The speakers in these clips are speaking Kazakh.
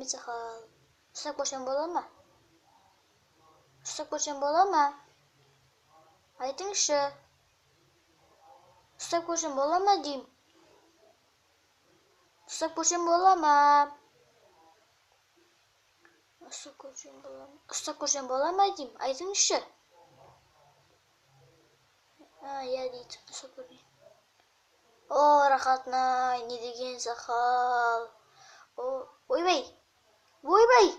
керемет сақал. Ұстап көрсем бола ма? Ұстап көрсем бола ма? Айтыңызшы. Ұстап көрсем бола ма деймін. Ұстап көрсем бола ма? Ұстап көрсем бола ма? Ұстап көрсем бола ма деймін. Айтыңызшы. А, иә дейді. Ұстап көрейін. О, рахатын-ай, не деген сақал. О, ойбай. Ойбай.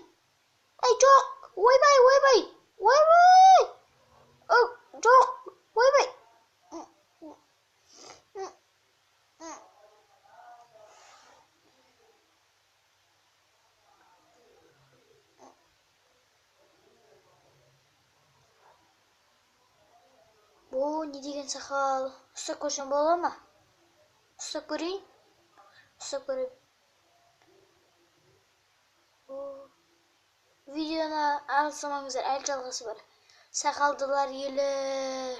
Ай, жоқ. Ойбай, ойбай. Ойбай. О, жоқ. Ойбай. О, не деген сақал. Ұстап көрсем бола ма? Ұстап көрейін. Ұстап көрейін. О, видеоны алыстамаңыздар, әлі жалғасы бар. Сақалдылар елі.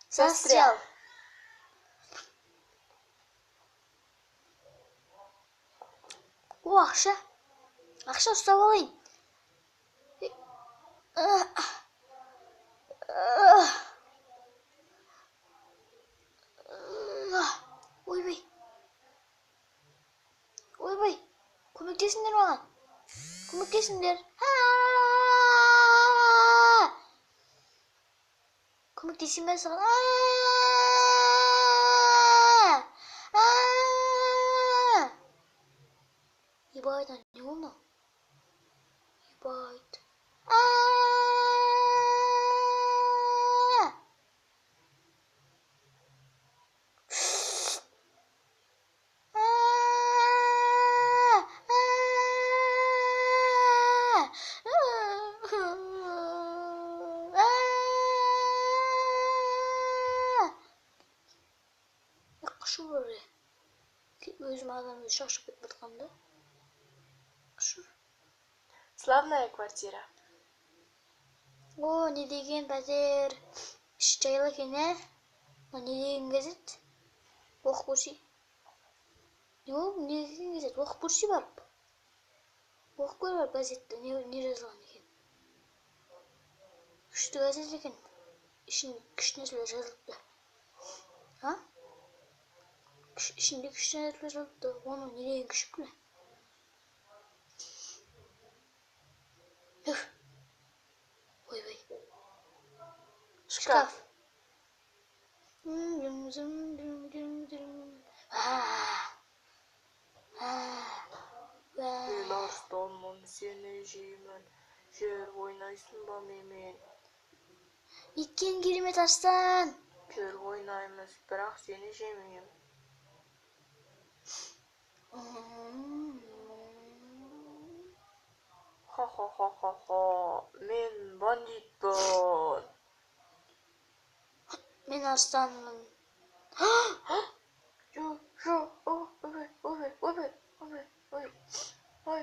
Застрял. О, ақша. Ақша ұстап алайын. Ойбай. Ойбай. Көмектесіңдер маған. Көмектесіңдер. Көмектесейін бе саған? Ебать, не мынау? Ебать. Қашу бар. Өзім адам өзі шашып кетіп жатқан да. Қашу. Славная квартира. О, не деген пәтер. Іші жайлы екен, ә? Мынау не деген газет? Оқып көрші. Не ол? Не деген газет? Оқып көрші барып. Оқып көр барып газетті. Не жазылған екен? Күшті газет екен. Ішінде күшті нәрселер жазылыпты. А? Ішінде күшті нәрселер жазылыпты. Оның не деген күші біле? Үф. Ойбай. Шкаф. Мен арыстанмын, сені жеймін. Жер ойнайсың ба менімен? Неткен керемет арыстан. Жер ойнаймыз, бірақ сені жемеймін. Ха-ха-ха-ха-ха, мен бандитпін. Мен арыстанмын. Жо, жо, о, ойбай, ойбай, ойбай, ойбай, ой, ой.